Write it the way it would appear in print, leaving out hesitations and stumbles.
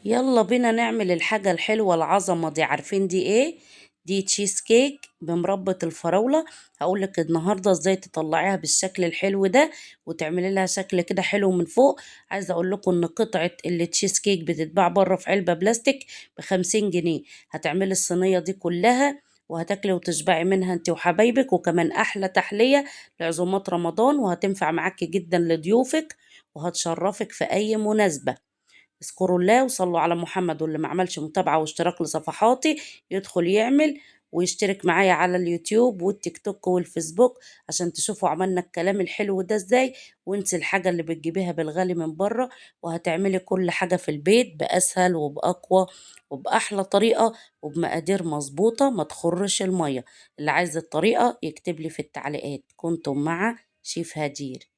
يلا بينا نعمل الحاجة الحلوة العظمة دي. عارفين دي ايه؟ دي تشيز كيك بمربى الفراولة. هقولك النهاردة ازاي تطلعيها بالشكل الحلو ده وتعملي لها شكل كده حلو من فوق. عايزة اقول لكم ان قطعة التشيز كيك بتتباع بره في علبة بلاستيك ب50 جنيه. هتعملي الصينية دي كلها وهتاكلي وتشبعي منها انت وحبايبك، وكمان احلى تحلية لعزومات رمضان، وهتنفع معاكي جدا لضيوفك وهتشرفك في اي مناسبة. اذكروا الله وصلوا على محمد، واللي ما عملش متابعة واشتراك لصفحاتي يدخل يعمل ويشترك معايا على اليوتيوب والتيك توك والفيسبوك عشان تشوفوا عملنا الكلام الحلو ده ازاي. وانسي الحاجة اللي بتجيبيها بالغالي من بره، وهتعملي كل حاجة في البيت بأسهل وبأقوى وبأحلى طريقة وبمقادير مظبوطة ما تخرش المية. اللي عايز الطريقة يكتب لي في التعليقات. كنتم مع شيف هدير.